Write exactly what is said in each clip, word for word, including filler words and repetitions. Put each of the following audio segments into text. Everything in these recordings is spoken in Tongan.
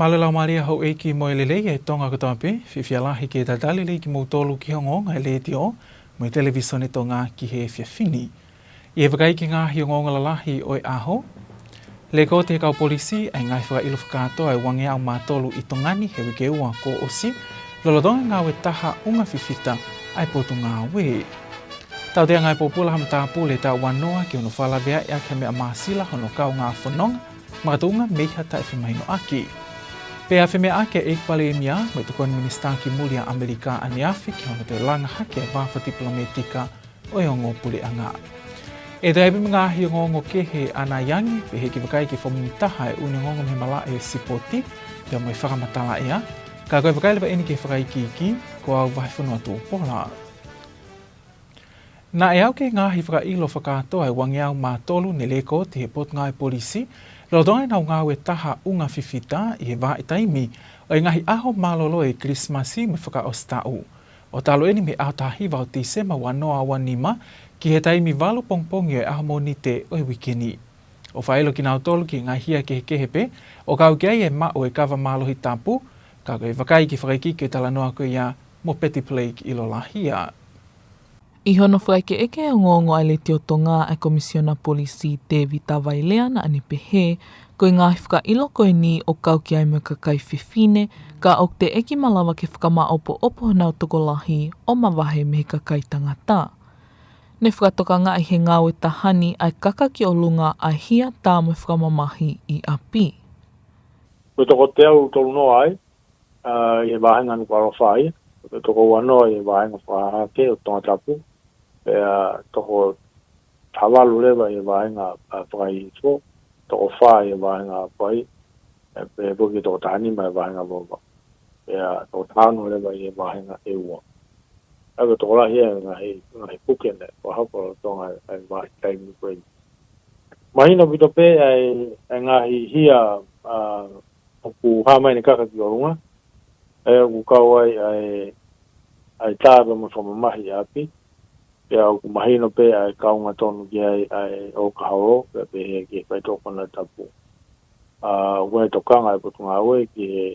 Mālō e laumālie, houʻeiki mo e lelei ʻa e Tonga kotoa pē, fiefia lahi ke talitali lelei kimoutolu ki he ongoongo ʻa e Letiō mo e Televisone Tonga ki he efiafi ni. ʻI he vakai ki he ngaahi ongoongo lalahi ʻo e ʻaho, lekooti ʻe he kau polisi ʻa e ngaahi fakaʻilo fakakātoa ʻe uangeau mā tolu ʻi Tonga ni he uike ua kuo ʻosi, lolotonga e ngāue taha ʻunga fifita ʻa e Potungāue. Tautea e ngaahi pōpula ha matāpule taʻu ua noa ki hono fakalaveaʻi ʻaki ha meʻa māsila hono kaungā fononga makatuʻunga mei ha taʻefemahinoʻaki. Pea femeʻaʻaki ʻa e ʻEiki Palēmia mo e Tokoni Minisitā ki Muli ʻa ʻAmelika ʻaneafi ki hono toe langa hake e vā fakatipilometika ʻo e ongo puleʻanga. ʻE toe ʻi ai pē mo e ngaahi ongoongo kehe ʻanai ange, pehē ki he vakai ki he fomu taha ʻa e ʻUni Ongoongo mei he malaʻe sipoti pea mo e fakamatala ʻea. Ka ko e vakai leva eni ki he fakaikiiki, ko au Vahefonua Tupola. Naʻe aʻu ki he ngaahi fakaʻilo fakakātoa ʻe uangeau mā tolu ne lekooti ʻe he Potungāue Polisi, lolotonga ʻenau ngāue taha ʻunga fifita ʻi he vahaʻa taimi ʻo e ngaahi ʻaho mālōlō ʻo e Kilisimasi mo e fakaʻosi taʻu. ʻO talu eni mei he ʻaho taha hiva ʻo Tīsema ua noa ua nima, ki he taimi valu pongipongi ʻo e ʻaho Mōnite ʻo e uike ni. ʻO fakaʻilo kinautolu ki he ngaahi hia kehekehe pē, ʻo kau ki ai e maʻu e kava mālohi tapu, ka ko e vakai ki he fakaikiiki ʻo e talanoa ko ia mo Peti Blake ʻIlolahia. ʻI hono fakaʻekeʻeke e ongoongo ʻa e Letiō Tonga ʻa e Komisiona Polisi Tēvita Vailea naʻa ne pehē, ko e ngaahi fakaʻilo ko eni ʻoku kau ki ai mo e kakai fefine, ka ʻoku teʻeki malava ke fakamāʻopoʻopo honau tokolahi ʻo mavahe mei he kakai tangata. Ne fakatokangaʻi he ngāue taha ni ʻa e kaka ki ʻolunga ʻa e hia tā mo e fakamamahi ʻi ʻapi. Ko e toko teau tolu noa ai, ʻa, ʻi he vāhenga Nukuʻalofa ia, ko e toko ua noa ʻi he vāhenga fakahahake ʻo Tongatapu, pea toko taha valu leva ʻi he vāhenga, ʻa, Fakahihifo, toko fā ʻi he vāhenga Haʻapai, ʻe, pea foki toko taha nima ʻi he vāhenga Vavaʻu, pea toko taha ono leva ʻi he vāhenga ʻEua. ʻA ia ko e tokolahi ia e ngaahi, ngaahi puke ne fakahoko lolotonga e, e vahaʻa taimi ko eni. Mahino ʻaupito pē ʻa e, e ngaahi hia, ʻa, ʻoku hā mai ne kaka ki ʻolunga, ʻa ia ʻoku kau ai ʻa e, ʻa e tā pea mo e fakamamahi ʻi ʻapi, pea ʻoku mahino pē ʻa e kaunga tonu ki ai ʻa e ʻokaholo, pea pehē ki he faitoʻo konatapu. ʻA, ʻoku ʻi ai e tokanga ʻa e Potungāue ki he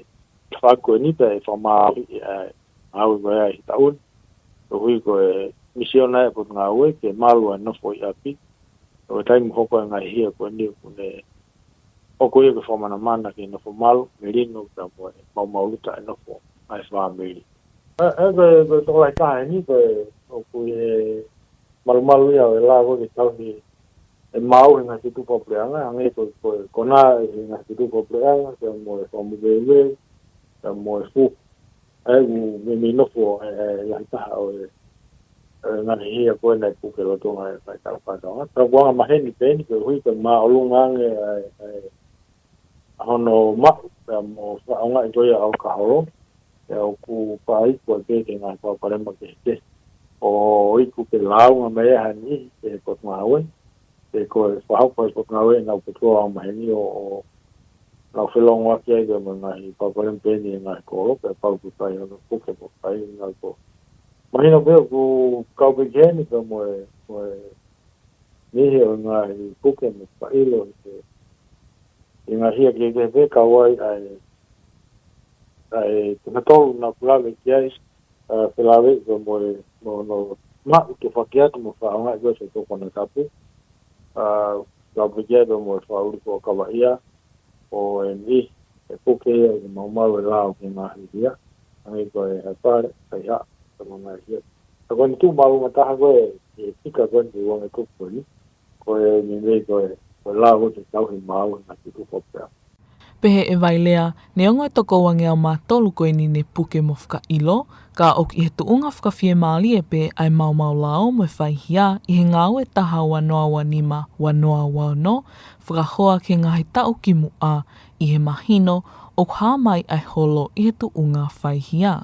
tafaʻaki ko eni pea ʻe fakamāuʻi ʻa e ngāue ko ia ʻi he taʻu ni. Koeʻuhi ko e misiona ʻa e Potungāue ke malu ʻa e nofo ʻi ʻapi. Ko e taimi hoko e ngaahi hia ko eni ʻoku ne hoko ia ko e fakamanamana ki he nofo malu, melino, pea mo e maumau ʻuta e nofo ʻa e fāmili. ʻE, ʻe, ko e, ko e tokolahi taha eni, ko e, ʻoku ʻi he malumalu ia ʻo e lao ko ē ke tauhi e maau he ngaahi feituʻu fakapuleʻanga, hangē ko e, ko e konā ʻi he ngaahi feituʻu fakapuleʻanga, pea mo e fakamoveuveu, pea mo e fuhu. ʻA ia ʻoku meimei nofo e, e, lahi taha ʻo e, e ngaahi hia ko ē naʻe puke lolotonga e faʻahitaʻu fakataʻu. Ka ʻoku anga maheni pē eni koeʻuhi ko e māʻolunga ange ʻa e, e, ʻa hono maʻu, pea mo fakaʻaongaʻi ko ia ʻa e ʻokaholo, pea ʻoku faʻa iku ai pē ki he ngaahi palopalema kehekehe. ʻO iku ke lāunga mai ʻa e niʻihi ki he Potungāue, pe ko e fakahoko ʻe he Potungāue ʻenau potoloua maheni ʻo, ʻo nau felōngoaki ai pea mo e ngaahi palopalema pē eni ʻi he ngaahi kolo, pea pau ke fai hono puke mo fai ngaahi ko. Mahino pē ʻoku kau pē ki heni pea mo e, mo e niʻihi ʻo e ngaahi puke mo fakaʻilo ʻi he, ʻi he ngaahi hia kehekehe pē kau ai ʻa e, ʻa e toko tolu naʻa ku lave ki ai, ʻa, felāveʻi pea mo e, mo, mo, maʻu ke fakahoko atu mo fakaʻaongaʻi ko ē ʻe he toko konatapu, ʻa, lave ki ai pea mo e fakaʻuli ko ē ʻo kavaʻia, ʻo e niʻihi ʻe puke ia ʻi he maumau e lao ki he ngaahi hia, hangē ko e Haʻapai, Kaihaʻa, pea mo e ngaahi hia. Ka ko eni tuʻu māʻolunga taha ko ē, e tika ko eni ʻi he uange kupu ko eni, ko e meimei ko e, ko e lao ko ē ke tauhi maau he ngaahi feituʻu fakapuleʻanga. Pehē ʻe Vailea, neongo e toko uangeau mā tolu ko eni ne puke mo fakaʻilo, ka ʻoku ʻi he tuʻunga fakafiemālie pē ʻa e maumau lao mo e faihia ʻi he ngāue taha ua noa ua nima, ua noa ua ono, fakahoa ki he ngaahi taʻu kimuʻa, ʻi he mahino ʻoku hā mai ʻa e holo ʻi he tuʻunga faihia.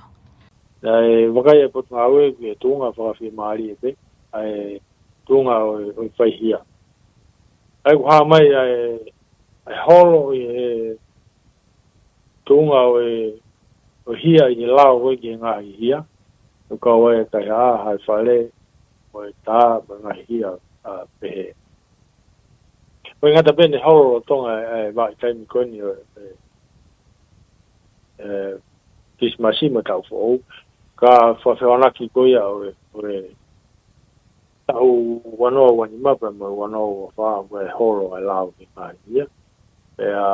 Naʻe vakai ʻa e Potungāue ki he tuʻunga fakafiemālie pē ʻa e tuʻunga ʻo e, ʻo e faihia. ʻA ia ʻoku hā mai ʻa e, ʻa e holo ʻi he tuʻunga ʻo e, ʻo e hia ʻi he lao ko ē ki he ngaahi hia. ʻOku kau ai e Kaihaʻa, Haʻafale, mo e Tā, mo e ngaahi hia, ʻa, pehē. ʻOku ʻikai ngata pē ʻene holo lolotonga e, e vahaʻa taimi ko eni ʻo e, e, ē, Kilisimasi mo e taʻu foʻou. Ka fakafehoanaki ko ia ʻo e, ʻo e taʻu ua noa ua nima pea mo e ua noa ua fā, ko e holo ʻa e lao ki he ngaahi ia. Pea,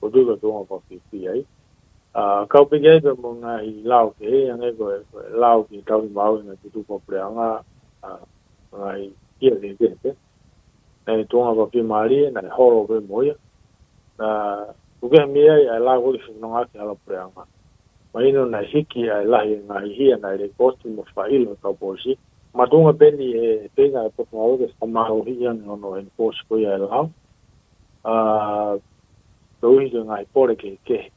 ʻoku ou tui ko e tuʻunga fakafiefia ia. ʻA, kau pē ki ai pea mo e ngaahi lao kehe, hangē ko e, ko e lao ki he tauhi maʻu ʻi he ngaahi feituʻu fakapuleʻanga, ʻa, ngaahi ia kehekehe pē. Naʻe tuʻunga fakafiemālie, naʻe holo pē mo ia. Naʻe ʻuke mei ai ʻa e lao ko ē ki he fononga ki he hala puleʻanga. Mahino naʻe hiki ʻa e lahi e ngaahi hia naʻe lekooti mo fakaʻilo ʻe he kau polisi. Makatuʻunga pē eni he feinga ʻa e Potungāue ke fakamālohiʻi ange hono enforce ko ia e lao. ʻA, koeʻuhi ko e ngaahi pole kehekehe,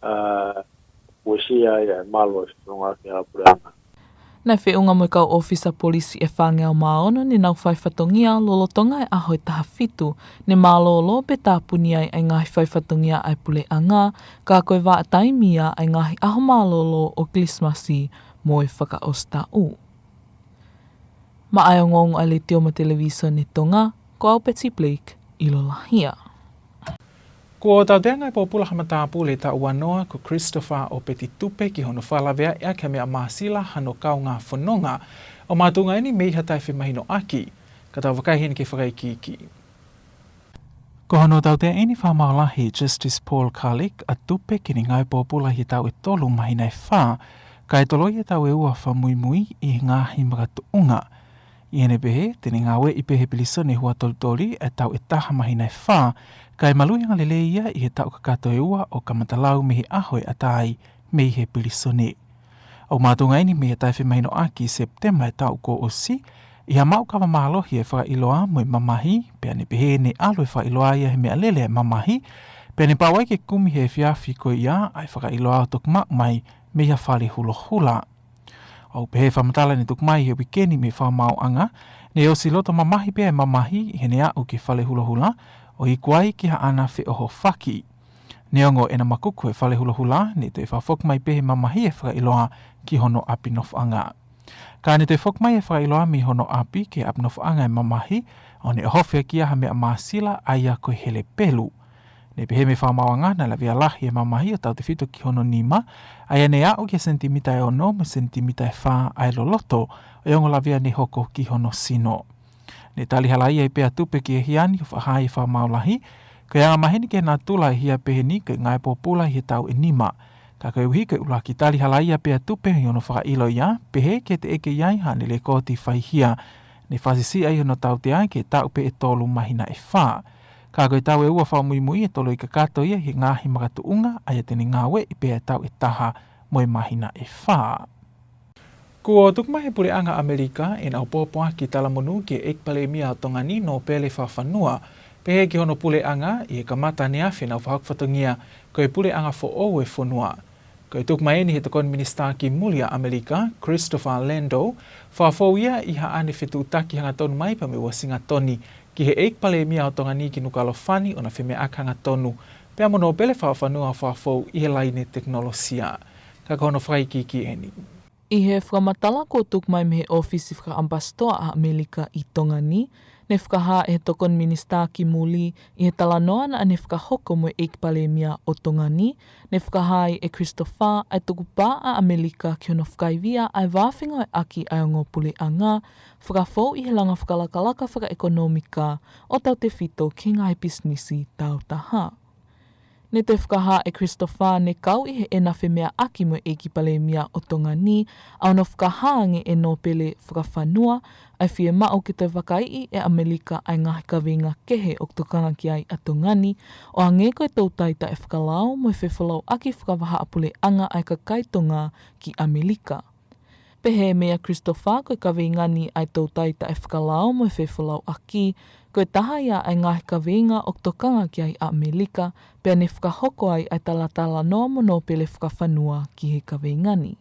ʻa, uesia ai ʻa e malu ʻo e fononga ki he hala puleʻanga. Naʻe feʻunga mo e kau ʻōfisa polisi ʻe fāngeau mā ono ne nau fai fatongia lolotonga e ʻaho ʻe taha fitu, ne mālōlō pea tāpuni ai ʻa e ngaahi fai fatongia ʻa e puleʻanga, ka ko e vahaʻa taimi ia ʻa e ngaahi ʻaho mālōlō ʻo Kilisimasi mo e fakaʻosi taʻu. Maʻa e ongoongo ʻa e Letiō mo e Televīsone Tonga, ko au Betty Blake, ʻiloa lahi ia. Kuo tautea ʻa e pōpula ha matāpule taʻu ua noa ko Christopher ʻOpeti Tupe ki hono fakalaveaʻi ʻaki ha meʻa māsila hano kaungā fononga, ʻo makatuʻunga eni mei ha taʻefemahinoʻaki. Ka tau vakai heni ki he fakaikiiki. Ko hono tautea eni fakamaau lahi ʻe Justice Paul Carlick ʻa Tupe ke ne ngāue pōpula ʻi he taʻu ʻe tolu māhina ʻe fā, kae toloi e taʻu ʻe ua fakamuimui ʻi he ngaahi makatuʻunga. ʻI heʻene pehē, te ne ngāueʻi pē he pilīsone Huatolitoli ʻa e taʻu ʻe taha māhina ʻe fā, kae maluʻi angalelei ia ʻi he taʻu kakato ʻe ua ʻo kamata lau mei he ʻaho ʻe ʻatā ai mei he pilīsone. ʻOku makatuʻunga eni mei he taʻefemahinoʻaki ʻi Sepitema ʻo e taʻu kuo ʻosi, ʻi ha maʻu kava mālohi ʻa e fakaʻiloa mo e mamahi, pea ne pehē ne ʻalu e fakaʻiloa ia he meʻalele ʻa e mamahi, pea ne pau ai ke kumi he efiafi ko ia ʻa e fakaʻiloa ʻo toki maʻu mai mei ha fale hulohula. ʻOku pehē ʻe he fakamatala ne tuku mai he uike ni mei he fakamaauʻanga, ne ʻosi loto mamahi pē ʻa e mamahi ʻi heʻene aʻu ki he fale hulohula, ʻo iku ai ki haʻana feʻohofaki. Neongo ʻena makuku he fale hulohula, ne toe fakafoki mai pē ʻe he mamahi e fakaʻiloa ki hono ʻapi nofoʻanga. Ka ne toe foki mai e fakaʻiloa mei hono ʻapi ki he ʻapi nofoʻanga e mamahi, ʻo ne ʻohofi ʻaki ia ha meʻa māsila, ʻa ia ko e hele pelu. Ne pehē mei he fakamaauʻanga naʻe lavea lahi e mamahi ʻo tautefito ki hono nima, ʻa ia ne aʻu ki he senitimita ʻe ono mo e senitimita ʻe fā ʻa e loloto, ʻo e ongo lavea ne hoko ki hono sino. Ne tali halaia ai pē ʻa Tupe ki he hia ni ʻo fakahā ʻe he fakamaau lahi, ko e angamaheni ki he natula ʻo e hia pehē ni ko e ngāue pōpula ʻi he taʻu ʻe nima. Ka koeʻuhi ko e ʻuluaki tali halaia pē ʻa Tupe ʻi hono fakaʻilo ia, pehē ki he teʻeki ai haʻane lekooti faihia, ne fakasiʻisiʻi ai hono tautea ki he taʻu pē ʻe tolu māhina ʻe fā. Ka ko e taʻu ʻe ua fakamuimui ʻe toloi kakato ia ʻi he ngaahi makatuʻunga, ʻa ia te ne ngāueʻi pē ʻa e taʻu ʻe taha mo e māhina ʻe fā. Kuo tuku mai ʻe he Puleʻanga ʻAmelika ʻena ʻopoʻopo ʻaki talamonū ki he ʻEiki Palēmia ʻo Tonga ni, Nōpele Fakafanua, pehē ki hono puleʻanga ʻi he kamata ʻaneafi ʻenau fakahoko fatongia ko e puleʻanga foʻou ʻo e fonua. Ko e tuku mai eni ʻe he Tokoni Minisitā ki Muli ʻa ʻAmelika, Christopher Landau, fakafou ia ʻi haʻane fetuʻutaki hangatonu mai pea mo Uosingatoni ki he ʻEiki Palēmia ʻo Tonga ni ki Nukuʻalofa ni ʻo na femeʻaʻaki hangatonu pea mo Nōpele Fakafanua ʻo fakafou ʻi he laine tekinolosia. Ka ko hono fakaikiiki eni. ʻI he fakamatala kuo tuku mai mei he ʻŌfisi Fakaʻamipasitoa ʻa ʻAmelika ʻi Tonga ni, ne fakahā ʻe he Tokoni Minisitā ki Muli ʻi he talanoa naʻa ne fakahoko mo e ʻEiki Palēmia ʻo Tonga ni, ne fakahā ai ʻe Christopher ʻa e tukupā ʻa ʻAmelika ki hono fakaivia ʻa e vā fengāueʻaki ʻa e ongo puleʻanga, fakafou ʻi he langa fakalakalaka fakaʻekonōmika ʻo tautefito ki he ngaahi pisinisi tāutaha. Ne toe fakahā ʻe Christopher ne kau ʻi heʻena femeʻaʻaki mo e ʻEiki Palēmia ʻo Tonga ni, ʻa hono fakahā ange ʻe Nōpele Fakafanua ʻa e fiemaʻu ke toe vakaiʻi ʻe ʻAmelika ʻa e ngaahi kaveinga kehe ʻoku tokanga ki ai ʻa Tonga ni, ʻo hangē ko e toutai taʻefakalao mo e fefolauʻaki fakavahaʻapuleʻanga ʻa e kakai Tonga ki ʻAmelika. Pehē meia Christopher ko e kaveinga ni ʻa e toutai taʻefakalao mo e fefolauʻaki, ko e taha ia ʻa e ngaahi kaveinga ʻoku tokanga ki ai ʻa ʻAmelika, pea ne fakahoko ai ʻa e talatalanoa mo Nōpele Fakafanua ki he kaveinga ni.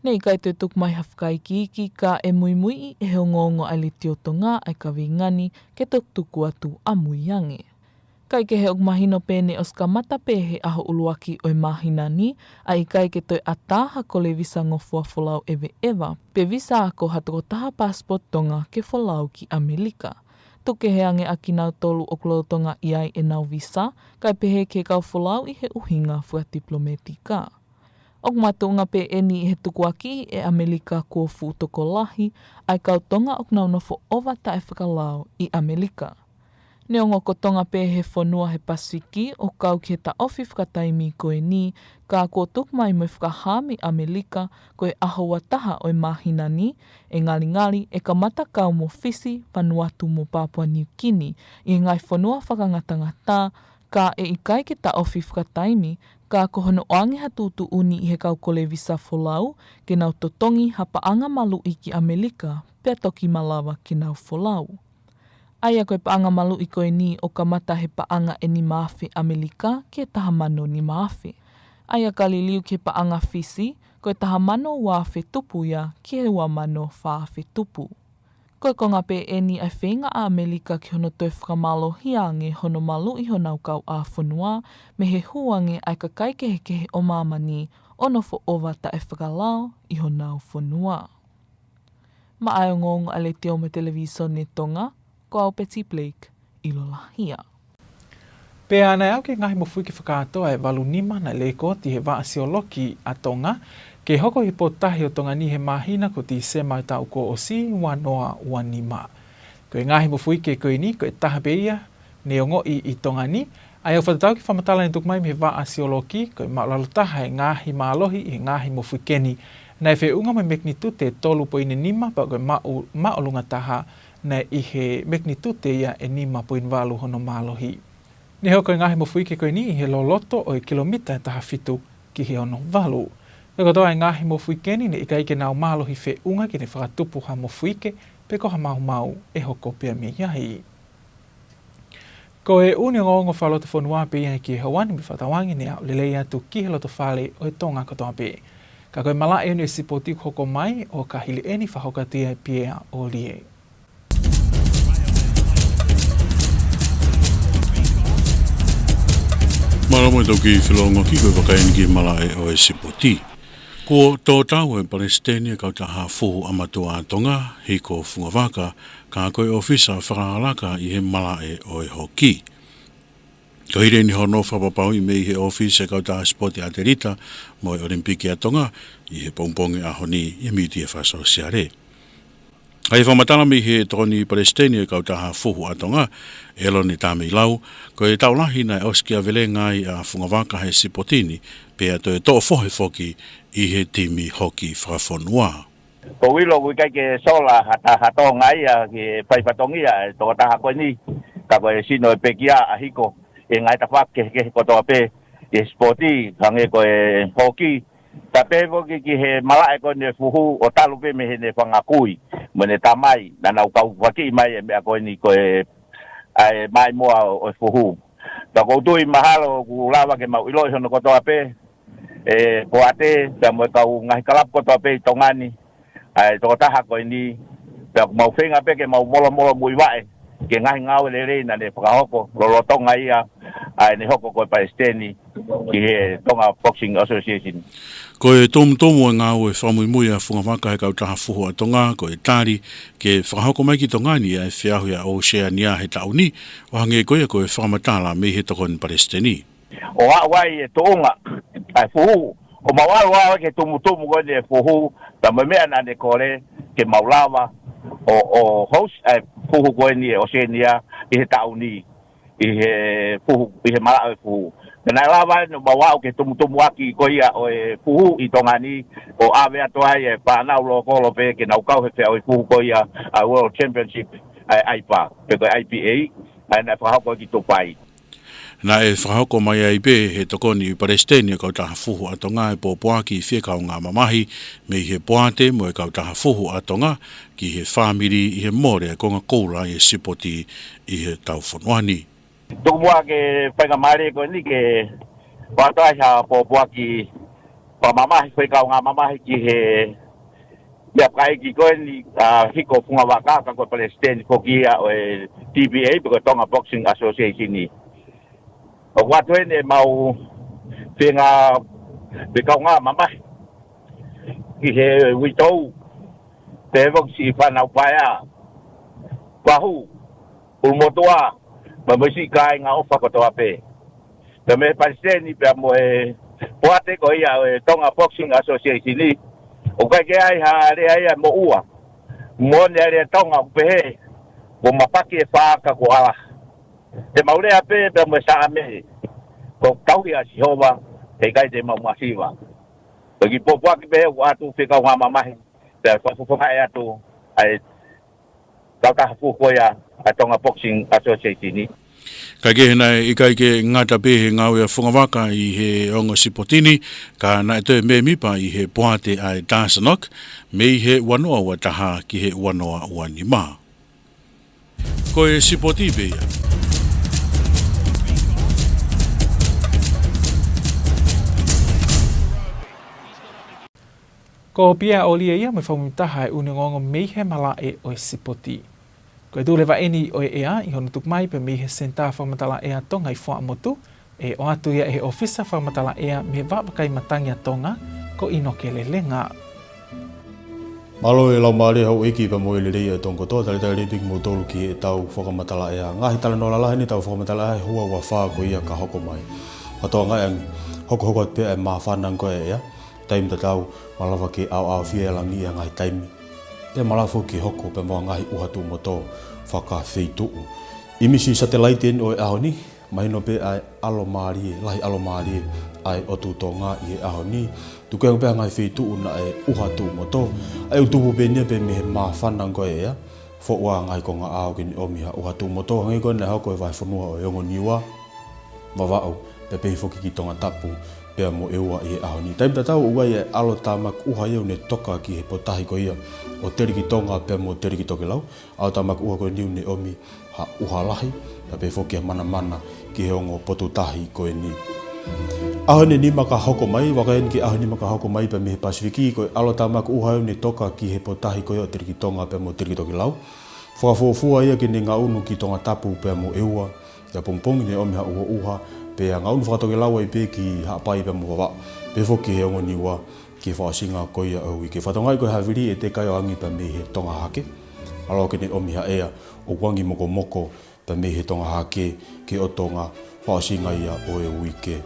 Ne ʻikai toe tuku mai ha fakaikiiki ka ʻe muimuiʻi ʻe he ongoongo ʻa e Letiō Tonga ʻa e kaveinga ni ke toe tuku atu ʻamui ange. Kaekehe ʻoku mahino pē ne ʻosi kamata pē he ʻaho ʻuluaki ʻo e māhina ni, ʻa e ʻikai ke toe ʻatā ha kole visa ngofua folau ʻeveʻeva, pe visa ako ha tokotaha passport Tonga ke folau ki ʻAmelika. tuku kehe ange ʻa kinautolu ʻoku lolotonga ʻi ai ʻenau visa, kae pehē ki he kau folau ʻi he ʻuhinga fakatipilometika. ʻOku makatuʻunga pē eni ʻi he tukuakiʻi ʻe ʻAmelika kuo fuʻu tokolahi ʻa e kau Tonga ʻoku nau nofo ʻova taʻefakalao ʻi ʻAmelika. Neongo ko Tonga pē he fonua he Pasifiki ʻoku kau ki he taʻofi fakataimi ko eni, ka kuo tuku mai mo e fakahā mei ʻAmelika ko e ʻaho ua taha ʻo e māhina ni, ʻe ngalingali ʻe kamata kau mo Fisi, Vanuatu mo Papua Niu Kini ʻi he ngaahi fonua fakangatangata, ka ʻe ʻikai ke taʻofi fakataimi, ka ko hono ʻoange ha tuʻutuʻuni ʻi he kau kole visa folau ke nau totongi ha paʻanga maluʻi ki ʻAmelika pea toki malava ke nau folau. ʻA ia ko e paʻanga maluʻi ko eni ʻoku kamata he paʻanga ʻe nima afe ʻAmelika ki he taha mano nima afe. ʻA ia ka liliu ki he paʻanga Fisi, ko e taha mano ua afe tupu ia ki he ua mano fā afe tupu. Ko e konga pē eni ʻa e feinga ʻa ʻAmelika ki hono toe fakamālohia ange hono maluʻi honau kauʻāfonua mei he hū ange ʻa e kakai kehekehe ʻo māmani ʻo nofo ʻova taʻefakalao ʻi honau fonua. Maʻa e ongoongo ʻa e Letiō mo e Televīsone Tonga, ko au Betty Blake ʻi Lolahia. Pea naʻe aʻu ki he ngaahi mofuike fakakātoa ʻe valu nima naʻe lekooti he Vaʻa Siolokī ʻa Tonga, ke hoko ʻi he potutahi ʻo Tonga ni he māhina ko Tīsema ʻo e taʻu kuo ʻosi, ua noa ua nima. Ko e ngaahi mofuike ko eni, ko e taha pē ia ne ongoʻi ʻi Tonga ni, ʻa ia ʻoku fakatatau ki he fakamatala ne tuku mai mei he Vaʻa Siolokī, ko e māʻulalo taha e ngaahi mālohi ʻi he ngaahi mofuike ni, naʻe feʻunga mo e magnitude ʻe tolu poini nima, pea ko e māʻu-, māʻolunga taha naʻe ʻi he magnitude ia ʻe nima poini valu hono mālohi. Ne hoko e ngaahi mofuike ko eni ʻi he loloto ʻo e kilomita ʻe taha fitu ki he ono valu. Ko e kotoa e ngaahi mofuike ni, naʻe ʻikai ke nau mālohi feʻunga ke ne fakatupu ha mofuike pe ko ha maumau ʻe hoko pea mei ai. Ko e ʻū ongoongo fakalotofonua pē ia ki he houa ni, mo e fakatauange ne aʻu lelei atu ki he loto fale ʻo e Tonga kotoa pē. Ka ko e malaʻe ʻo e sipoti ʻoku hoko mai, ʻo ka hili eni fakahoko atu ia ʻe Pea ʻOlie. Mālō mo e toki felongoaki, ko e vakai eni ki he malaʻe ʻo e sipoti. Kuo tō tau e Palesiteni ʻo e Kautaha Fuhu ʻa Mātuʻa Tonga, Hiko Fungavaka, ka ko e ʻōfisa fakalakalaka ʻi he malaʻe ʻo e hoki. Ko e hili eni hono fakapapauʻi mei he ʻōfisa e Kautaha Sipoti ʻAtelita mo e ʻOlimipiki ʻa Tonga ʻi he pongipongi ʻaho ni ʻi he mītia fakasōsiale. ʻA ia fakamatala mei he Tokoni Palesiteni ʻo e Kautaha Fuhu ʻa Tonga, ʻElone Tameilau, ko e taʻu lahi naʻe ʻosi kiʻi avelenga ai ʻa Fungavaka he sipoti ni, pea toe toʻo fohe foki ʻi he timi hoki fakafonua. Ko e ʻilo ʻoku ʻikai ke sola ha taha Tonga ia ke fai fatongia e tokotaha ko eni, ka ko e sino ʻo e pekia ʻa Hiko ʻi he ngaahi tafaʻaki kehekehe kotoa pē ʻi he sipoti, hangē ko e hoki, kae pehē foki ki he malaʻe ko eni ʻo e fuhu, ʻo talu pē mei heʻene fanga kui mo ʻene tamai, naʻa nau kau fakiʻi mai e meʻa ko eni ko e, ʻa e maʻimoa ʻo e fuhu. Ka ʻoku ou tui mahalo ʻoku lava ke mau ʻiloʻi hono kotoa pē, e poate, pea mo e kau ngaahi kalapu kotoa pē ʻi Tonga ni, ʻa e tokotaha ko eni, pea ʻoku mau feinga pē ke mau molomolo muivaʻe ki he ngaahi ngāue lelei naʻa ne fakahoko lolotonga ia ʻa ʻene hoko ko e Palesiteni ʻi he Tonga Boxing Association. Ko e tumutumu e ngāue fakamuimui ʻa Fungavaka he Kautaha Fuhu ʻa Tonga, ko e tali ke fakahoko mai ki Tonga ni ʻa e feʻauhi ʻa ʻOseania he taʻu ni, ʻo hangē ko ia ko e fakamatala mei he Tokoni Palesiteni. ʻO aʻu ai e tuʻunga ʻa e fuhu, ʻo mau ʻalu ai ki he tumutumu ko eni e fuhu, ka mo e meʻa naʻa ne kole ke mau lava ʻo, ʻo host ʻa e fuhu ko eni e ʻOseania ʻi he taʻu ni, ʻi he fuhu, ʻi he malaʻe ʻo e fuhu. Pea naʻe lava ai ʻo mau aʻu ki he tumutumu ʻaki ko ia ʻo e fuhu ʻi Tonga ni, ʻo ʻave atu ai e fānau lokolo pē ke nau kau he feʻauhi fuhu ko ia ʻa e World Championship ʻa e ʻAipa, pe ko e ʻAipi ʻEi, ʻa ia naʻe fakahoko ki Tupai. Naʻe fakahoko mai ai pē he Tokoni Palesiteni ʻo e Kautaha Fuhu ʻa Tonga e pōpoaki fie kaungā mamahi mei he poate mo e Kautaha Fuhu ʻa Tonga ki he fāmili ʻi he mole ʻa e konga koula ʻi he sipoti ʻi he tau fonua ni. Tuku muʻa ke fai ka male ko eni ke pātai ha pōpoaki fakamamahi, fie kaungā mamahi ki he meʻa fakaʻeiki ko eni ʻa Hiko Fungavaka, ka ko e Palesiteni foki ia ʻo e T B A, pe ko e Tonga Boxing Association ni. ʻOku ʻoatu eni ʻemau feinga fie kaungā mamahi ki he uitou, pea mo e siʻi fānau paea, pahu, ʻulumotuʻa, pea mo e siʻi kāinga ʻofa kotoa pē. Pea mei he palesiteni pea mo e poate ko ia ʻo e Tonga Boxing Association ni, ʻoku ʻikai ke ʻi ai ha lea ia ʻe moʻua. Moʻoni ʻa e lea Tonga ʻoku pehē, kuo mapaki e faka kuo ʻala. Te mau lea pē pea mo e Saame, ko e tauhi ʻa Sihova, heʻikai te mau masiva. Ko e kiʻi pōpoaki pē ʻoku ʻoatu fekau ngā mamahi, pea fakafofongaʻi atu ʻa e kautaha fuhu ko ia ʻa e Tonga Boxing Association ni. Kae kehe naʻe ʻikai ke ngata pē he ngāue ʻa Fungavaka ʻi he ongo sipoti ni, ka naʻe toe mēmipa ʻi he poate ʻa e Tasanok, mei he ua noa ua taha ki he ua noa ua nima. Ko e sipoti pē ia. Ko Pia ʻOlie ia mo e fakamuimuitaha ʻa e ʻUne Ongoongo mei he malaʻe ʻo e sipoti. Ko e tū leva eni ʻo e ʻea ʻi hono tuku mai pē mei he Senitā Fakamatala ʻEa Tonga ʻi Fuaʻamotu, ʻe ʻoatu ia ʻe he ʻōfisa fakamatala ʻea mei he Vaʻa Vakai Matangi ʻa Tonga, ko ʻInoke Lelenga. Mālō e laumālie houʻeiki pea mo e lelei ʻa e Tonga kotoa, talitali lelei pē kimoutolu ki heʻetau fakamatala ʻea. Ngaahi talanoa lalahi eni ʻetau fakamatala ʻea he houa ua fā ko ia ka hoko mai. Fakatokangaʻi ange, hokohoko atu pē ʻa e māfana ange ko ē ʻa e ʻea, taimi tatau, malava ke ʻaoʻaofia e langi ʻi ha ngaahi taimi. Pea malava foki ke hoko pē mo ha ngaahi ʻuha tuʻu mo tō fakafeituʻu. ʻImisi satelaite eni ʻo e ʻaho ni, mahino pē ʻa e ʻalomālie, lahi ʻalomālie ʻa e ʻotu Tonga ʻi he ʻaho ni. Tuku ange pē ha ngaahi feituʻu naʻe ʻuha tuʻu mo tō, ʻa ia ʻoku tupu pē eni ia pē mei he māfana ange ko ē ʻa e ʻea, foʻu ʻa e ngaahi konga ʻao ke ne ʻomi ha ʻuha tuʻu mo tō, hangē ko ē naʻe hoko he vahefonua ʻo e ongo Niua, Vavaʻu, pea pehē foki ki Tongatapu pea mo ʻEua ʻi he ʻaho ni. Taimi tatau ʻoku ʻi ai e ʻalotāmaki ʻuha ia ʻoku ne toka ki he potahi ko ia ʻo Telikitonga pea mo Telekitokelau. ʻAlotāmaki ʻuha ko eni ʻoku ne ʻomi ha ʻuha lahi, pea pehē foki ha manamana ki he ongo potu tahi ko eni. ʻAho eni ʻe nima ka hoko mai, vakai eni ki he ʻaho eni ʻe nima ka hoko mai pea mei he Pasifiki, ko e ʻalotāmaki ʻuha ia ʻoku ne toka ki he potahi ko ia ʻo Telikitonga pea mo Telekitokelau. Fakafuofua ia ke ne ngaʻunu ki Tongatapu pea mo ʻEua, ʻi he ʻapongipongi ne ʻomi ha ʻuhoʻuha, pea ngaʻunu fakatokelau ai pē ki Haʻapai pea mo Vavaʻu, pehē foki ki he ongo Niua, ki he fakaʻosinga ko ia ʻo e uike. Fakatokangaʻi ko e havili ʻe teka ia ʻo angi pea mei he Tonga Hake. Mālō ke ne ʻomi ha ʻea ʻoku angi mokomoko pea mei he Tonga Hake ki he ʻotu Tonga fakaʻosinga ia ʻo e uike.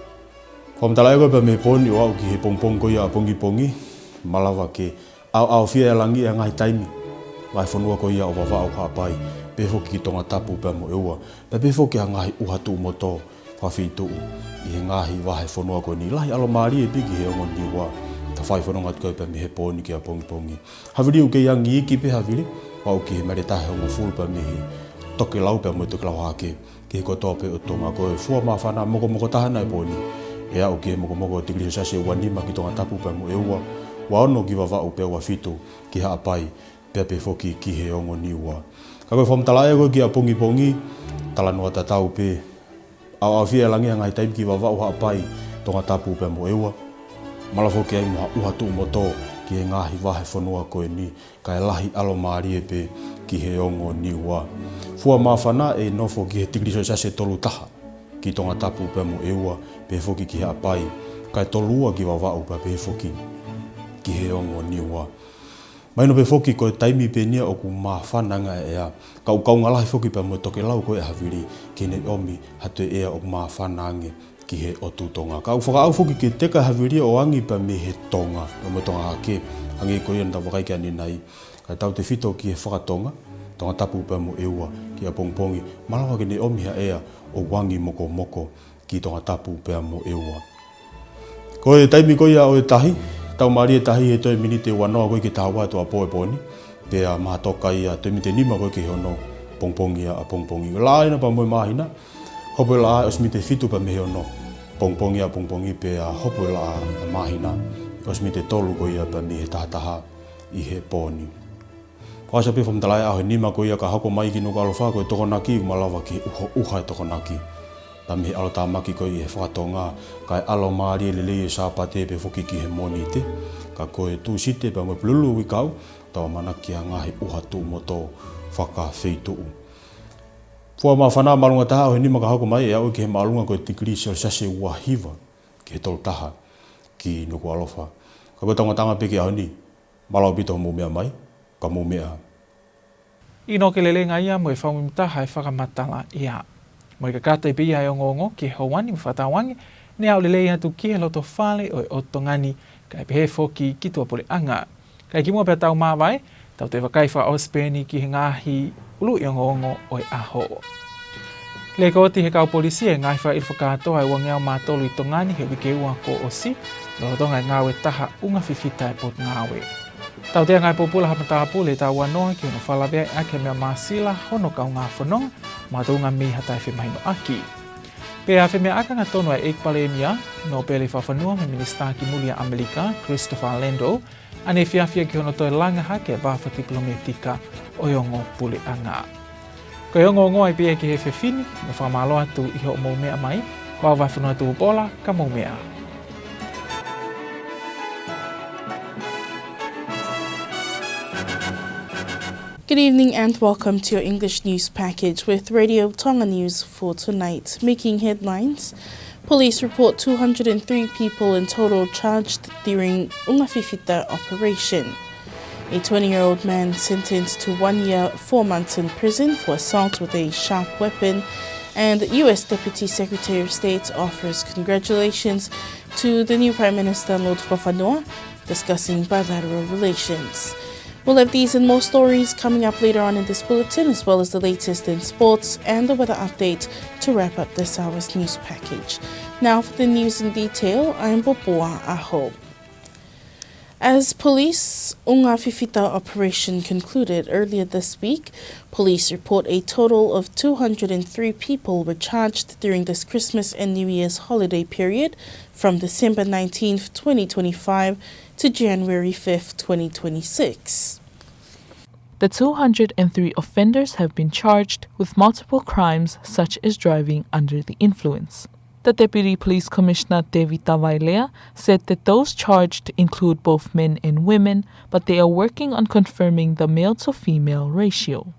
Fakamatala ʻea ko ē pea mei he pō ni ʻo aʻu ki he pongipongi ko ia ʻapongipongi, malava ke ʻaoʻaofia e langi ʻi ha ngaahi taimi, vahefonua ko ia ʻo Vavaʻu, Haʻapai, pehē foki ki Tongatapu pea mo ʻEua, pea pehē foki ha ngaahi ʻuha tuʻu mo tō fakafeituʻu ʻi he ngaahi vahefonua ko eni. Lahi ʻalomālie pē ki he ongo Niua, ka fai fononga atu ko ē pea mei he pō ni ki ʻapongipongi. Havili ʻoku kei angi iiki pē havili, ʻo aʻu ki he maile taha hongofulu pea mei he tokelau pea mo e tokelau hake ki he kotoa pē ʻo Tonga. Ko e fua māfana mokomoko taha ʻena he pō ni, ʻe aʻu ki he mokomoko ʻo e tikilī selesiasi ʻe ua nima ki Tongatapu pea mo ʻEua, ua ono ki Vavaʻu pea ua fitu ki Haʻapai, pea pehē foki ki he ongo Niua. Ka ko e fakamatala ʻea ko ē ki ʻapongipongi, talanoa tatau pē, ʻaoʻaofia e langi ʻi ha ngaahi taimi ki Vavaʻu, Haʻapai, Tongatapu pea mo ʻEua. Malava foki ke ʻi ai mo ha ʻuha tuʻu mo tō ki he ngaahi vahefonua ko eni, kae lahi ʻalomālie pē ki he ongo Niua. Fua māfana ʻe nofo ki he tikilī selesiasi ʻe tolu taha ki Tongatapu pea mo ʻEua, pehē foki ki Haʻapai, kae tolu ua ki Vavaʻu pea pehē foki ki he ongo Niua. Mahino pē foki ko e taimi pē eni ia ʻoku māfana ange ʻa e ʻea, ka ʻoku kaunga lahi foki pea mo e tokelau ko ē ʻa havili ke ne ʻomi ha toe ʻea ʻoku māfana ange ki he ʻotu Tonga. Ka ʻoku fakaʻau foki ke teka e havili ʻo angi pea mei he Tonga, pea mo e Tonga Hake, hangē ko ia naʻa tau vakai ki ai ʻanenai. Kae tautefito ki he fakatonga, Tongatapu pea mo ʻEua ki ʻapongipongi, malava ke ne ʻomi ha ʻea ʻoku angi mokomoko ki Tongatapu pea mo ʻEua. Ko e taimi ko ia ʻo e tahi, tau mālie tahi he toe miniti ʻe ua noa ko ē ke taha ua ʻa e tuʻuapō ʻo e pō ni, pea mahatoka ia toe miniti ʻe nima ko ē ki he ono pongipongi ʻapongipongi. Laʻā ʻena pea mo e māhina, hopo e laʻā ʻosi miniti ʻe fitu pea mei he ono pongipongi ʻapongipongi, pea hopo e laʻā ʻa e māhina ʻosi miniti ʻe tolu ko ia pea mei he taha taha ʻi he pō ni. Fakaʻosi pē fakamatala ʻea ʻaho ʻe nima ko ia ka hoko mai ki Nukuʻalofa, ko e Tokonaki, ʻoku malava ke ʻuhoʻuha e Tokonaki pea mei he ʻalotāmaki ko ē ʻi he fakatonga, kae ʻalomālie lelei e Sāpate pehē foki ki he Mōnite. Ka ko e Tūsite pea mo e Pulelulu uike kau, tau ʻamanaki ha ngaahi ʻuha tuʻu mo tō fakafeituʻu. Fua māfana māʻolunga taha ʻaho ʻe nima ka hoko mai, ʻe aʻu ki he māʻolunga ko e tikilī selesiasi ʻe ua hiva ki he tolu taha ki Nukuʻalofa. Ka ko e tangatanga pē ki he ʻaho ni, mālō ʻaupito hoʻomou meʻa mai, ka mou meʻa ā. ʻInoke lelei ia mo e fakamuimuitaha e fakamatala ia. Mo e kakato ʻe pē ia e ongoongo ki he houa ni mo fakatauange, ne aʻu lelei atu ki he loto fale ʻo e ʻOtu Tonga ni, kae pehē foki ki tuʻapuleʻanga. Kae kimuʻa pea tau māvae, tau toe vakai fakaʻosi pē eni ki he ngaahi ʻuluʻi ongoongo ʻo e ʻaho. Lēkooti he kau polisi e ngaahi fakaʻilo fakakātoa ʻe uangeau mā tolu ʻi Tonga ni he uike ua kuo ʻosi, lolotonga e ngāue taha ʻunga fifita e Potungāue. Tautea ngaahi pōpula ha matāpule ʻe taha noa ki hono fakalaveaʻi ʻaki e meʻa māsila hono kaungā fononga, makatuʻunga mei ha taʻefemahinoʻaki. Pea femeʻaʻaki angatonu ʻa e ʻEiki Palēmia, Nōpele Fakafanua mo e Minisitā ki Muli ʻa ʻAmelika, Christopher Landau, ʻaneefiafi ki hono toe langa hake e vā fakatipilōmētika ʻo e ongo puleʻanga. Ko e ongoongo ia pē ia ki he efiafi ni, mo e fakamālō atu ʻi hoʻomou meʻa mai, ko au Vahefonua Tupola, ka mou meʻa. Good evening and welcome to your English news package with Radio Tonga News for tonight. Making headlines, police report two hundred and three people in total charged during ʻUnga Fifita operation. A twenty-year-old man sentenced to one year, four months in prison for assault with a sharp weapon. And U S Deputy Secretary of State offers congratulations to the new Prime Minister, Lord Fakafanua, discussing bilateral relations. We'll have these and more stories coming up later on in this bulletin, as well as the latest in sports and the weather update to wrap up this hour's news package. Now for the news in detail, I'm Popua Aho. As police ʻUnga Fifita operation concluded earlier this week, police report a total of two hundred and three people were charged during this Christmas and New Year's holiday period from December nineteenth, twenty twenty-five to January fifth, twenty twenty-six. The two hundred and three offenders have been charged with multiple crimes such as driving under the influence. The Deputy Police Commissioner, Tevita Vailea, said that those charged include both men and women, but they are working on confirming the male-to-female ratio.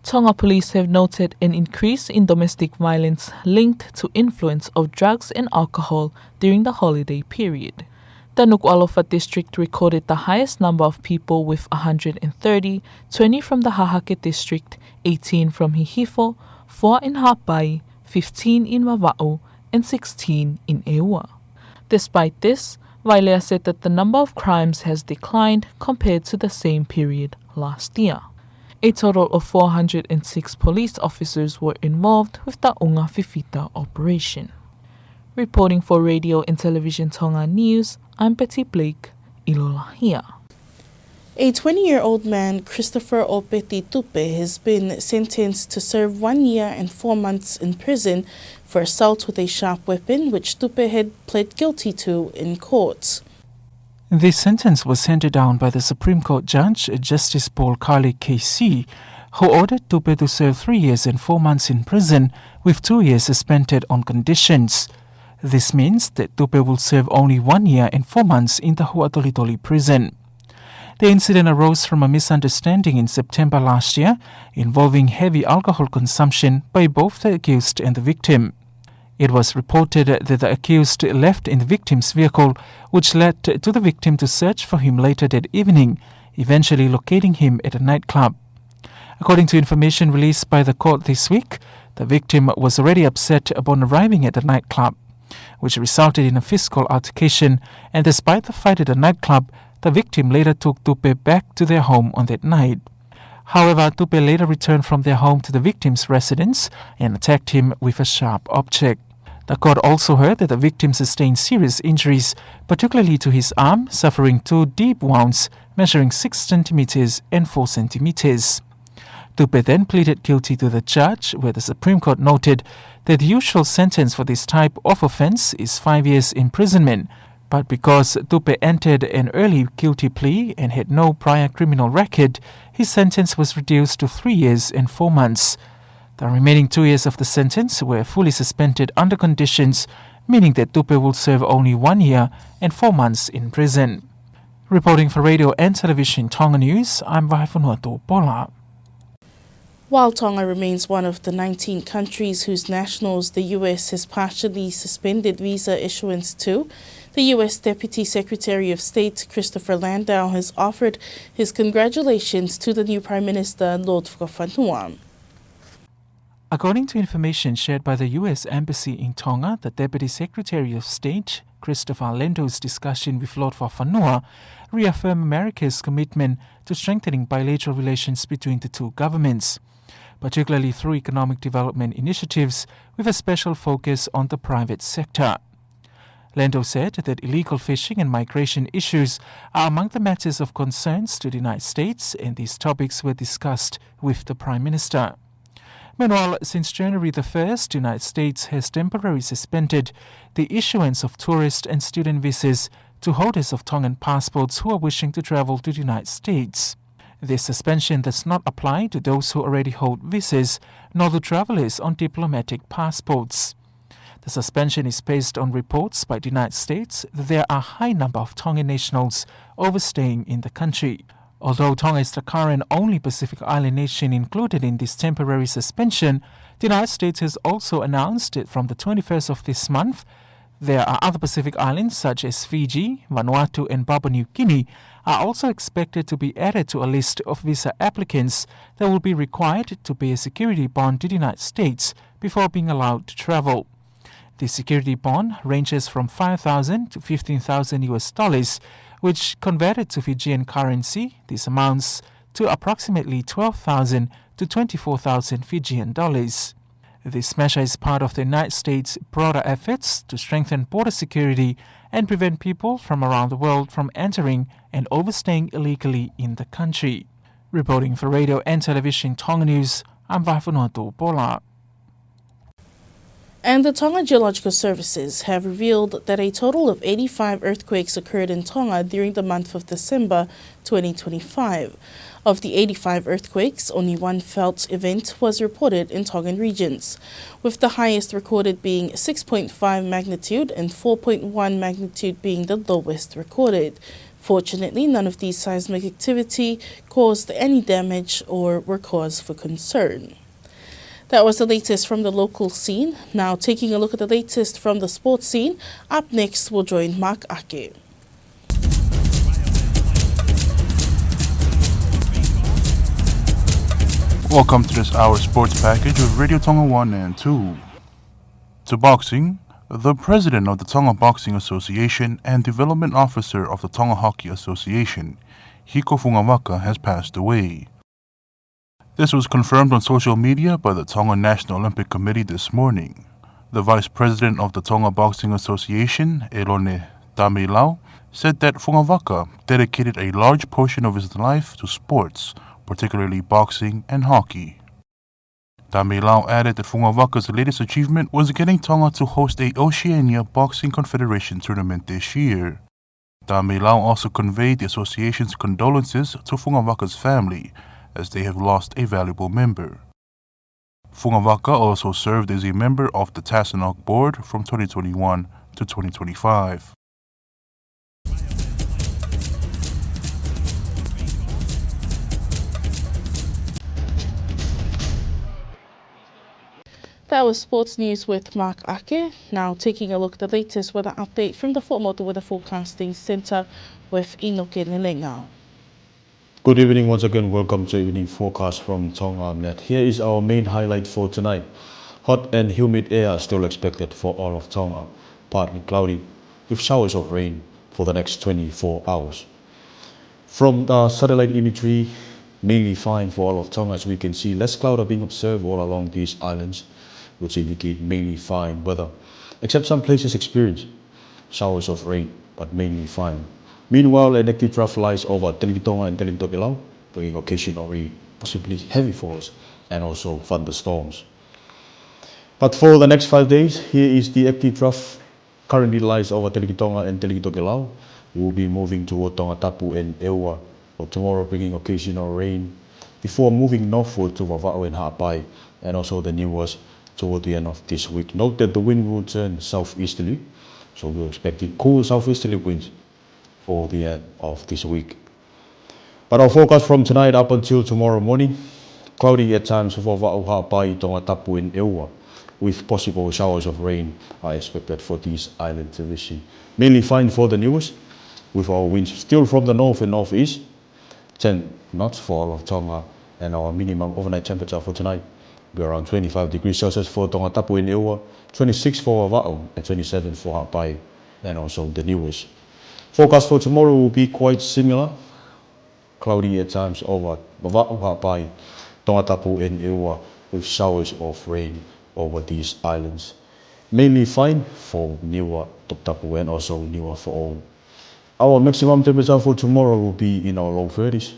Tonga police have noted an increase in domestic violence linked to influence of drugs and alcohol during the holiday period. The Nukuʻalofa district recorded the highest number of people with a hundred and thirty, twenty from the Hahake district, eighteen from Hihifo, four in Haʻapai, fifteen in Vavaʻu, and sixteen in ʻEua. Despite this, Vailea said that the number of crimes has declined compared to the same period last year. A total of four hundred and six police officers were involved with the ʻUnga Fifita operation. Reporting for Radio and Television Tonga News, I'm Betty Blake, ʻIlolahia. A twenty-year-old man, Christopher ʻOpeti Tupe, has been sentenced to serve one year and four months in prison for assault with a sharp weapon, which Tupe had pled guilty to in court. This sentence was handed down by the Supreme Court Judge, Justice Paul Kale K C, who ordered Tupe to serve three years and four months in prison, with two years suspended on conditions. This means that Tupe will serve only one year and four months in the Huʻatolitoli prison. The incident arose from a misunderstanding in September last year involving heavy alcohol consumption by both the accused and the victim. It was reported that the accused left in the victim's vehicle, which led to the victim to search for him later that evening, eventually locating him at a nightclub. According to information released by the court this week, the victim was already upset upon arriving at the nightclub, which resulted in a physical altercation, and despite the fight at the nightclub, the victim later took Tupe back to their home on that night. However, Tupe later returned from their home to the victim's residence and attacked him with a sharp object. The court also heard that the victim sustained serious injuries, particularly to his arm, suffering two deep wounds measuring six centimeters and four centimeters. Tupe then pleaded guilty to the charge, where the Supreme Court noted that the usual sentence for this type of offense is five years imprisonment, but because Tupe entered an early guilty plea and had no prior criminal record, his sentence was reduced to three years and four months. The remaining two years of the sentence were fully suspended under conditions, meaning that Tupe will serve only one year and four months in prison. Reporting for Radio and Television Tonga News, I'm Vahefonua Tupola. While Tonga remains one of the nineteen countries whose nationals the U S has partially suspended visa issuance to, The U S Deputy Secretary of State Christopher Landau has offered his congratulations to the new Prime Minister, Lord Fakafanua. According to information shared by the U S Embassy in Tonga, the Deputy Secretary of State, Christopher Landau's discussion with Lord Fakafanua reaffirmed America's commitment to strengthening bilateral relations between the two governments, particularly through economic development initiatives with a special focus on the private sector. Landau said that illegal fishing and migration issues are among the matters of concerns to the United States, and these topics were discussed with the Prime Minister. Meanwhile, since January the first, the United States has temporarily suspended the issuance of tourist and student visas to holders of Tongan passports who are wishing to travel to the United States. This suspension does not apply to those who already hold visas, nor to travelers on diplomatic passports. The suspension is based on reports by the United States that there are a high number of Tongan nationals overstaying in the country. Although Tonga is the current only Pacific Island nation included in this temporary suspension, the United States has also announced that from the twenty-first of this month, there are other Pacific Islands such as Fiji, Vanuatu, and Papua New Guinea are also expected to be added to a list of visa applicants that will be required to pay a security bond to the United States before being allowed to travel. The security bond ranges from five thousand to fifteen thousand U S dollars, which converted to Fijian currency, this amounts to approximately twelve thousand to twenty-four thousand Fijian dollars. This measure is part of the United States' broader efforts to strengthen border security and prevent people from around the world from entering and overstaying illegally in the country. Reporting for Radio and Television Tonga News, I'm Vahefonua Tupola. And the Tonga Geological Services have revealed that a total of eighty-five earthquakes occurred in Tonga during the month of December twenty twenty-five. Of the eighty-five earthquakes, only one felt event was reported in Tongan regions, with the highest recorded being six point five magnitude and four point one magnitude being the lowest recorded. Fortunately, none of these seismic activity caused any damage or were cause for concern. That was the latest from the local scene. Now, taking a look at the latest from the sports scene, up next we'll join Mark Ake. Welcome to this hour's sports package with Radio Tonga one and two. To boxing, the president of the Tonga Boxing Association and development officer of the Tonga Hockey Association, Hiko Fungavaka, has passed away. This was confirmed on social media by the Tonga National Olympic Committee this morning. The vice president of the Tonga Boxing Association, Elone Tameilau, said that Fungavaka dedicated a large portion of his life to sports, particularly boxing and hockey. Tameilau added that Fungavaka's latest achievement was getting Tonga to host a Oceania Boxing Confederation tournament this year. Tameilau also conveyed the association's condolences to Fungavaka's family, as they have lost a valuable member. Fungavaka also served as a member of the Tassanock Board from twenty twenty-one to twenty twenty-five. That was sports news with Mark Ake. Now taking a look at the latest weather update from the Fuaʻamotu Weather Forecasting Centre with Inoke Lelenga. Good evening once again. Welcome to evening forecast from Tonga Met. Here is our main highlight for tonight. Hot and humid air still expected for all of Tonga. Partly cloudy with showers of rain for the next twenty-four hours. From the satellite imagery, mainly fine for all of Tonga, as we can see less cloud are being observed all along these islands, which indicate mainly fine weather, except some places experience showers of rain, but mainly fine. Meanwhile, an active trough lies over Telekitonga and Telekitokelau, bringing occasional rain, possibly heavy falls, and also thunderstorms. But for the next five days, here is the active trough currently lies over Telekitonga and Telekitokelau. It will be moving toward Tongatapu and ʻEua for tomorrow, bringing occasional rain before moving northward to Vavaʻu and Haʻapai, and also the Niuas toward the end of this week. Note that the wind will turn southeasterly, so we're expecting cool southeasterly winds for the end of this week. But our forecast from tonight up until tomorrow morning, cloudy at times for Vavaʻu, Haʻapai, Tongatapu and ʻEua. with possible showers of rain are expected for this island division. Mainly fine for the Niuas, with our winds still from the north and northeast, ten knots for all of Tonga, and our minimum overnight temperature for tonight will be around twenty-five degrees Celsius for Tongatapu and ʻEua, twenty-six for Vavaʻu, and twenty-seven for Haʻapai, and also the Niuas. Forecast for tomorrow will be quite similar. Cloudy at times over Vavaʻu, Haʻapai, Tongatapu and ʻEua, with showers of rain over these islands. Mainly fine for Niua, Toputapu, and also Niuafoʻou. Our maximum temperature for tomorrow will be in our low thirties.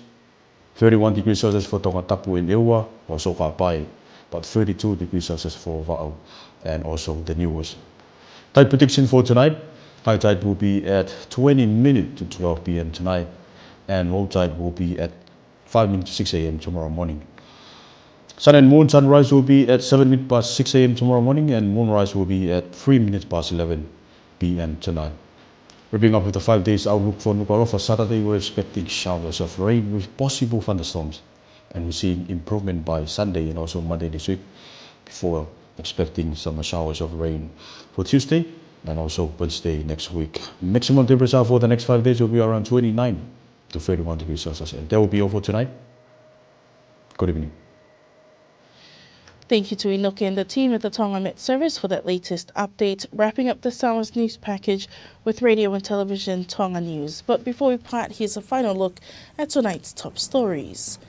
Thirty-one degrees Celsius for Tongatapu and ʻEua, also Haʻapai, but thirty-two degrees Celsius for Vavaʻu and also the Niuas. Tide prediction for tonight: high tide will be at twenty minutes to twelve p.m. tonight, and low tide will be at five minutes to six a.m. tomorrow morning. Sun and moon, sunrise will be at seven minutes past six a.m. tomorrow morning, and moonrise will be at three minutes past eleven p.m. tonight. Wrapping up with the five days outlook for Nukuʻalofa: Saturday, we're expecting showers of rain with possible thunderstorms, and we're seeing improvement by Sunday and also Monday this week, before expecting some showers of rain for Tuesday and also Wednesday next week. Maximum temperature for the next five days will be around twenty-nine to thirty-one degrees Celsius. And that will be all for tonight. Good evening. Thank you to Inoke and the team at the Tonga Met Service for that latest update, wrapping up this hour's news package with Radio and Television Tonga News. But before we part, here's a final look at tonight's top stories.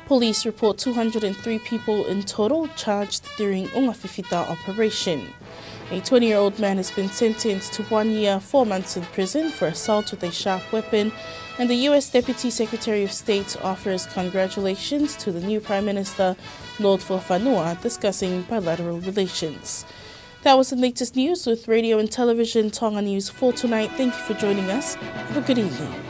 Police report two hundred and three people in total charged during ʻUngafifita operation. A twenty-year-old man has been sentenced to one year, four months in prison for assault with a sharp weapon, and the U S Deputy Secretary of State offers congratulations to the new Prime Minister, Lord Fakafanua, discussing bilateral relations. That was the latest news with Radio and Television Tonga News for tonight. Thank you for joining us. Have a good evening.